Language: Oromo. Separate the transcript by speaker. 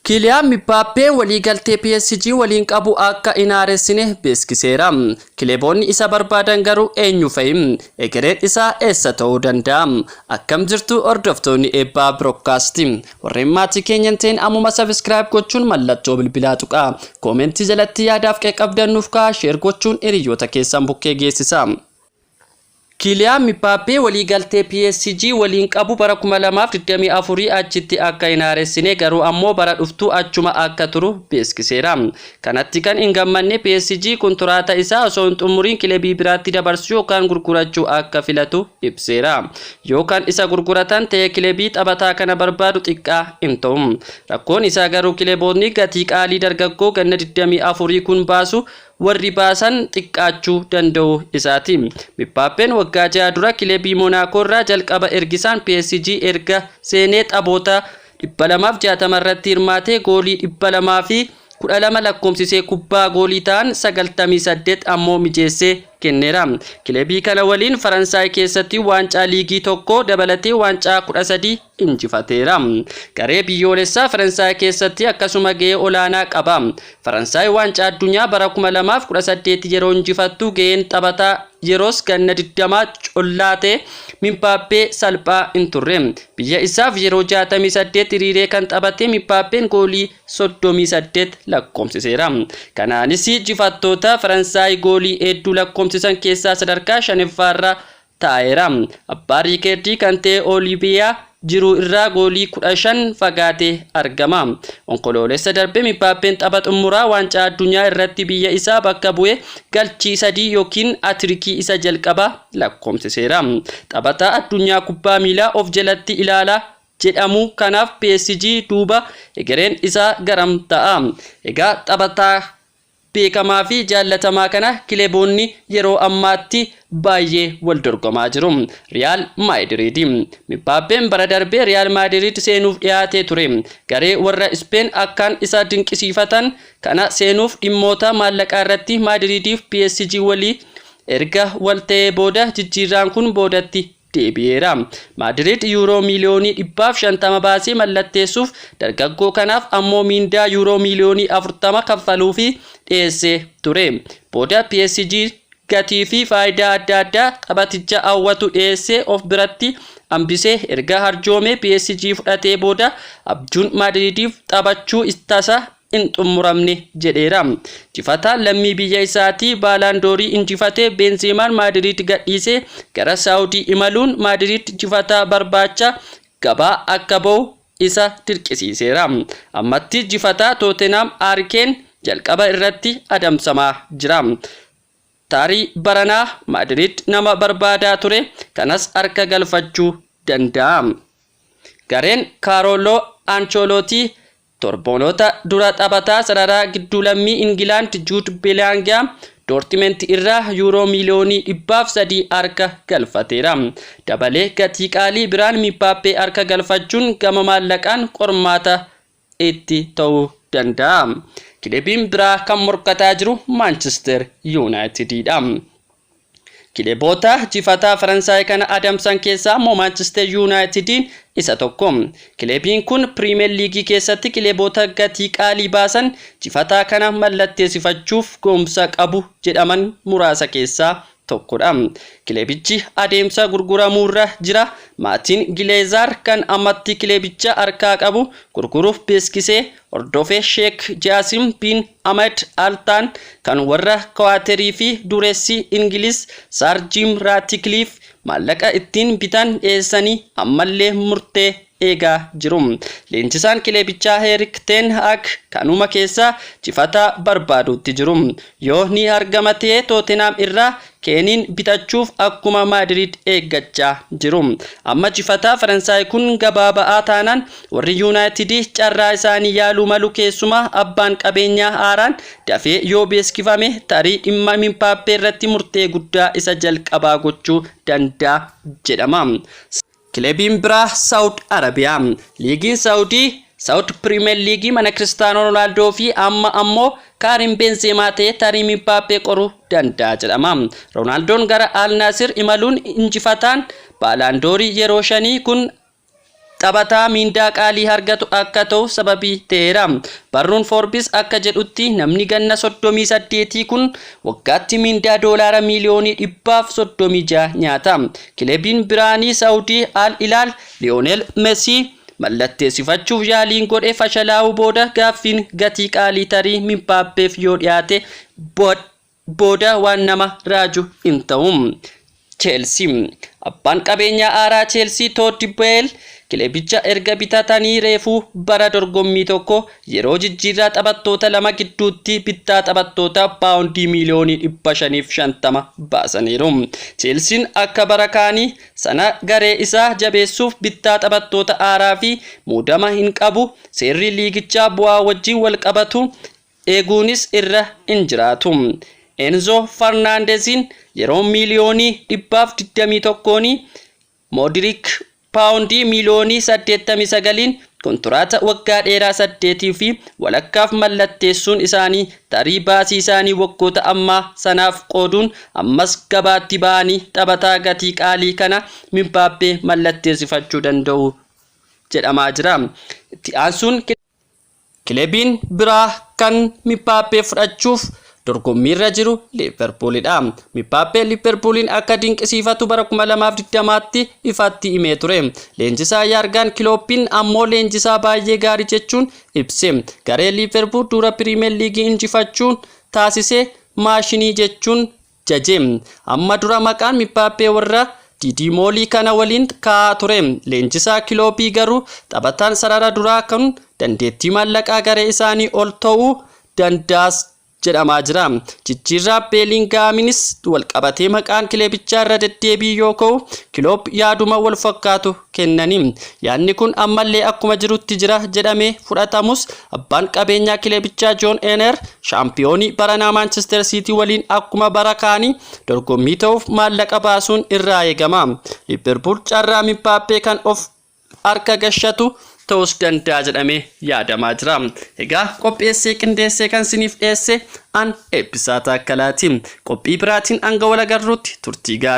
Speaker 1: Kiiliyaan Mibbaappeen waliigaltee PSG waliin qabu akka hin haaressine beeksiseera. Kileeboonni isa barbaadan garuu eenyu fa'i? Egereen isaa eessa ta'uu danda'a? Akkam jirtu, hordoftoonni Eebbaa Broadcast? Warreen maatii keenya hin ta'in ammuma subscribe gochuun mallattoo bilbilaa tuqaa. Koomentii jalatti yaadaaf qeeqabdan nuuf kaa'aa, share gochuun hiriyoota keessan bukkee geessisa. Kiiliyaan Mibbaappee waliigaltee PSG waliin qabu bara 2024 achitti akka hin haaressine, garuu ammoo bara dhuftuu achuma akka turu beeksiseera. Kanatti kan hin gammanne PSG kontiraata isaa osoo hin xumuriin kilabii biraatti dabarsuu yookaan gurgurachuu akka filatu ibseera. Yookaan isa gurguratan ta'e, kilabii taphataa kana barbaadu xiqqaa hin ta'u. Rakkoon isaa garuu kilaboonni gatii qaalii dargaggoo ganna 24 kun baasu warri baasan xiqqaachuu danda'u isaati. Mibbaappeen waggaa 6 dura kilabii Monaakoo irraa jalqaba ergisaan PSG erga seenee taphoota 260 irratti hirmaatee goolii 212 lakkoomsisee, kubbaa goolii ta'an 98 ammoo mijeessee kenneera. Kilabii kana waliin Faransaay keessatti waancaa liigii tokko dabalatee waancaa 13 injifateera. Garee biyyoolessaa Faransaay keessatti akkasuma gahee olaanaa qaba. Faransaay waancaa addunyaa bara 2018 yeroo injifattu gaheen taphataa yeroos ganna 20 collaa ta'e Mimbaappee salphaa hin turre. Biyya isaaf yeroo 68 hiriiree kan taphate Mimbaappeen goolii 38 lakkoomsiseera. Kanaanis jifattoota Faransaay goolii hedduu lakkoomsisan keessaa sadarkaa shanaffaarra taa'eera. Abbaa riikeerdii kan ta'e Oliiviyaa Jiruu irraa goolii 15 fagaatee argama. Onkoloolessa darbe Mibbaappeen tapha xumuraa waancaa addunyaa irratti biyya isaa bakka bu'ee galchii sadii yookiin hat-trickii isa jalqabaa lakkoomsiseera. Taphataa addunyaa kubbaa miilaa of jalatti ilaalaa jedhamu kanaaf PSG duuba egereen isaa garam ta'a? Egaa taphataa beekamaa fi jaallatamaa kana kilaboonni yeroo ammaatti baay'ee wal dorgomaa jiru. Riyaal Maadiriid. Mibbaappeen bara darbee Riyaal Maadiriid seenuuf dhiyaatee ture. Garee warra Ispeen akkaan isa dinqisiifatan kana seenuuf dhimmoota maallaqaa irratti Maadiriidiif PSG walii erga wal ta'ee booda jijjiirraan kun boodatti deebi'eera. Maadiriid yuuroo miiliyoonii 150 baasee mallatteessuuf, dargaggoo kanaaf ammoo miindaa yuuroo miiliyoonii 40 kaffaluufi dhiyeessee ture. Booda PSG gatii fi faayidaa adda addaa taphaticha hawwatu dhiyeessee of biratti hambisee. Erga harjoomee PSG fudhatee booda abjuun Maadiriidiif taphachuu tasa hin xumuramne jedheera. Jifataan lammii biyya isaatii Baalaandoorii injifatee Beenzeemaan Maadiriid gadhiisee gara Saawudii imaluun Maadiriid jifataa barbaacha gabaa akka ba'u isa dirqisiiseera. Ammatti jifataa Tootenaam Haarikeen jalqaba irratti adamsamaa jira. Tarii baranaa Maadiriid nama barbaadaa ture kanas harka galfachuu danda'a. Gareen Kaaroloo Anchoolootii torboonota dura taphataa sararaa gidduu lammii Ingilaand Juud Beelaangiyaam Doortimenti irraa yuuroo miiliyoonii 103 harka galfateera. Dabalee gatii qaalii biraan Mibbaappee harka galfachuun gama maallaqaan qormaata itti ta'uu danda'a. Kilebiin biraa kan morkataa jiru Maanchister Yuunaayitididha. Kileboota jifataa Faransaay kana adamsan keessaa immoo Maanchister Yuunaayitidiin isa tokko. Kilebiin kun Piriimeer Liigii keessatti kileboota gatii qaalii baasan jifataa kana mallatteessifachuuf ga'umsa qabu jedhaman muraasa keessaa tokkodha. Kilebichi adeemsa gurguramuurra jira. Maatiin Gileezaar kan ammatti kilebicha harkaa qabu gurguruuf beeksisee hordofee Sheek Jaasim bin Ahmed Altaan kan warra Kwaaterii fi dureessi Ingiliz Saar Jim Raatikliif maallaqa ittiin bitan dhiyeessanii ammallee murtee eegaa jiru. Leenjisaan kilebichaa Erik ten Hag kanuma keessaa jifataa barbaaduutti jiru. Yoo ni argama ta'e, Tootenaam irraa Keeniin bitachuuf akkuma Maadiriid eeggachaa jiru. Amma jifataa Faransaay kun gabaa ba'aa taanaan warri Yuunaayitidii carraa isaanii yaaluu malu. Keessumaa abbaan qabeenyaa haaraan dafee yoo beeskifame tarii dhimma Mimpaappee irratti murtee guddaa isa jalqabaa gochuu danda'a jedhama. Kilebiin biraa Saawud Arabiyaa. Liigiin Saawudii, Saawud Piriimeer Liigii, mana Kiristaanoo Roonaaldoo fi amma ammoo Kaarim Beenzeemaa ta'e tarii Mimbaappee qoruu danda'a jedhama. Roonaaldoon gara Al Naasir imaluun injifataan Baalaandoorii yeroo shanii kun Taphataa miindaa qaalii argatu akka ta'u sababii ta'eera. Barruun Forbes akka jedhutti, namni ganna 38 kun waggaatti miindaa $136 miiliyoonii nyaata. Kilebiin biraanii Saawudii Al Ilaal Liyoonel Mesii mallatteessifachuuf yaaliin godhe fashalaa'uu booda, gaaffiin gatii qaalii tarii Mbaappeef yoo dhiyaate booda waan nama raaju hin ta'u. Chelsea: Abbaan qabeenyaa haaraa Chelsea Todd Boehly kilebicha erga bitatanii reefuu bara dorgommii tokko yeroo jijjiirraa taphattoota lama gidduutti bittaa taphattoota £550 miiliyoonii baasaniiru. Chelsiin akka bara kaanii sana garee isaa jabeessuuf bittaa taphattoota haaraa fi muudama hin qabu. Seerri liigichaa bu'aa wajjin wal qabatu eeguunis irra hin jiraatu. Enzo Farnaandeziin yeroo 121 miiliyoonii, Moodirik 89 miiliyooniin kontiraata waggaa dheeraa saddeetii fi walakkaaf mallatteessuun isaanii tarii baasii isaanii waggoota ammaa sanaaf qooduun ammas gabaatti ba'anii taphataa gatii qaalii kana Mbaappee mallatteessifachuu danda'u jedhamaa jira. Itti aansuun kilebiin biraa kan Mbaappee fudhachuuf dorgommiirra jiru Liverpoolidha. Mbaappee Liverpooliin akka dinqisiifatu bara 2020tti ifatti himee ture. Leenjisaa Yaargaan Kilooppiin ammoo leenjisaa baay'ee gaarii jechuun ibse. Garee Liverpool dura Piriimeer Liigii injifachuun taasise maashinii jechuun jaje. Amma dura maqaan Mbaappee warra Diidimoolii kana waliin kaa'aa ture. Leenjisaa Kilooppii garuu taphataan sarara duraa kan dandeettii maallaqaa garee isaanii ol ta'uu danda'as jedhamaa jira. Jijjiirraa Beelingaaminis walqabatee maqaan kilebichaa irra deddeebii yoo ka'u, Kiloop yaaduma wal fakkaatu kennani. Yaadni kun ammallee akkuma jirutti jira jedhamee fudhatamus, abbaan qabeenyaa kilebichaa Joon Ener shaampiyoonii baranaa Maanchister Siitii waliin akkuma bara kaanii dorgommii ta'uuf maallaqa baasuun irraa eegama. Liverpool carraa Mbaappee kan of harka gashatu ta'us danda'a jedhamee yaadamaa jira. Egaa qopheessee qindeessee kan siniif dhiyeesse an Eebbisaa Taakkalaati. Qophii biraatiin hanga wal agarruutti turtii gaarii.